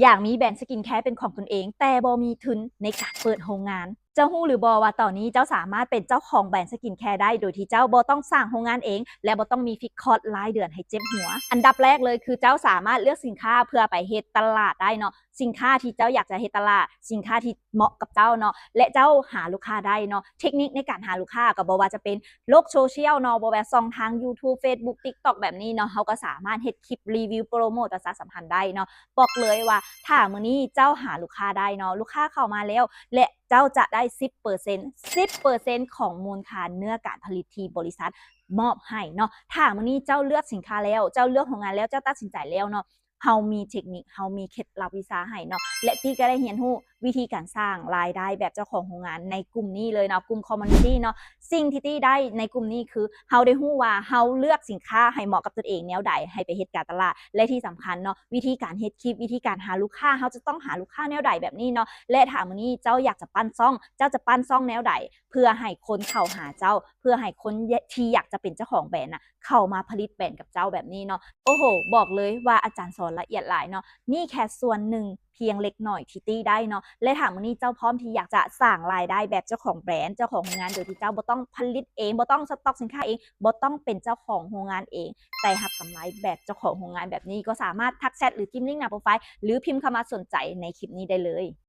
ຢາກມີແບຣນສະກິນແຄເປັນຂອງຕົນເອງ ແຕ່ບໍ່ມີທຶນໃນການເປີດໂຮງງານ. ເຈົ້າຮູ້ຫຼືບໍ່ວ່າຕອນນີ້ເຈົ້າສາມາດເປັນເຈົ້າຂອງແບຣນສະກິນແຄໄດ້ ໂດຍທີ່ເຈົ້າບໍ່ຕ້ອງສ້າງໂຮງງານເອງ ແລະ ບໍ່ຕ້ອງມີຟິກຄອສລາຍເດືອນໃຫ້ເຈັບຫົວ. ອັນດັບແລກເລີຍຄືເຈົ້າສາມາດເລືອກສິນຄ້າເພື່ອໄປເຮັດຕະຫຼາດໄດ້ເນາະ. ສິນຄ້າທີ່ເຈົ້າຢາກຈະເຮັດຕະຫຼາດ, ສິນຄ້າທີ່ເໝາະກັບເຈົ້າເນາະ ແລະ ເຈົ້າຫາລູກຄ້າໄດ້ເນາະ. ເທັກນິກໃນການຫາລູກຄ້າກໍບໍ່ວ່າຈະເປັນໂລກໂຊຊຽວເນາະ, ບໍ່ວ່າຊ່ອງທາງ YouTube, Facebook, TikTok ແບບນີ້ເນາະ, ເຮົາກໍສາມາດເຮັດຄລິບຣີວິວ ໂປຣໂມດ ປະຊາສຳພັນໄດ້ເນາະ. ບອກເລີຍວ່າຖ້າມື້ນີ້ເຈົ້າຫາລູກຄ້າໄດ້ເນາະ, ລູກຄ້າເຂົ້າມາແລ້ວ ແລະ ເຈົ້າຈະໄດ້ສິບເປີເຊັນ, ສິບເປີເຊັນຂອງມູນຄ່າເນື້ອການຜະລິດທີ່ບໍລິສັດມອບໃຫ້ເນາະ. ຖ້າມື້ນີ້ເຈົ້າເລືອກສິນຄ້າແລ້ວ, ເຈົ້າເລືອກໂຮງງານແລ້ວ, ເຈົ້າຕັດສິນໃຈແລ້ວເນາະ, ເຮົາມີເທັກນິກ, ເຮົາມີເຄັດລັບວິຊາໃຫ້ເນາະ ແລະ ຕິກະໄດ້ຮຽນຮູ້ວິທີການສ້າງລາຍໄດ້ແບບເຈົ້າຂອງໂຮງງານໃນກຸ່ມນີ້ເລີຍເນາະ, ກຸ່ມ community ເນາະ. ສິ່ງທີ່ຕິໄດ້ໃນກຸ່ມນີ້ຄື ເຮົາໄດ້ຮູ້ວ່າເຮົາເລືອກສິນຄ້າໃຫ້ເໝາະກັບຕົນເອງແນວໃດ ໃຫ້ໄປເຮັດການຕະຫຼາດ ແລະ ທີ່ສຳຄັນເນາະ, ວິທີການເຮັດຄລິບ, ວິທີການຫາລູກຄ້າ, ເຮົາຈະຕ້ອງຫາລູກຄ້າແນວໃດແບບນີ້ເນາະ. ແລະ ຖ້າມື້ນີ້ເຈົ້າຢາກຈະປັ້ນຊ່ອງ, ເຈົ້າຈະປັ້ນຊ່ອງແນວໃດ ເພື່ອໃຫ້ຄົນເຂົ້າຫາເຈົ້າ, ເພື່ອໃຫ້ຄົນທີ່ຢາກຈະເປັນເຈົ້າຂອງແບຣນນະ ເຂົ້າມາຜະລິດແບຣນກັບເຈົ້າແບບນີ້ເນາະ. ໂອ້ໂຫ ບອກເລີຍວ່າອາຈານສອນລະອຽດຫຼາຍເນາະ. ນີ້ແຄ່ສ່ວນໜຶ່ງພຽງເລັກໜ້ອຍທີ່ຕິໄດ້ເນາະ ແລະ ຖ້າມື້ນີ້ເຈົ້າພ້ອມທີ່ຢາກຈະສ້າງລາຍໄດ້ແບບເຈົ້າຂອງແບຣນ, ເຈົ້າຂອງໂຮງງານ ໂດຍທີ່ເຈົ້າບໍ່ຕ້ອງຜະລິດເອງ, ບໍ່ຕ້ອງສະຕັອກສິນຄ້າເອງ, ບໍ່ຕ້ອງເປັນເຈົ້າຂອງໂຮງງານເອງ, ແຕ່ຮັບກຳໄລແບບເຈົ້າຂອງໂຮງງານແບບນີ້ ກໍສາມາດທັກແຊັດ ຫຼື ຈິມລິ້ງໜ້າໂປຣໄຟລ໌ ຫຼື ພິມຄຳວ່າສົນໃຈໃນຄລິບນີ້ໄດ້ເລີຍ.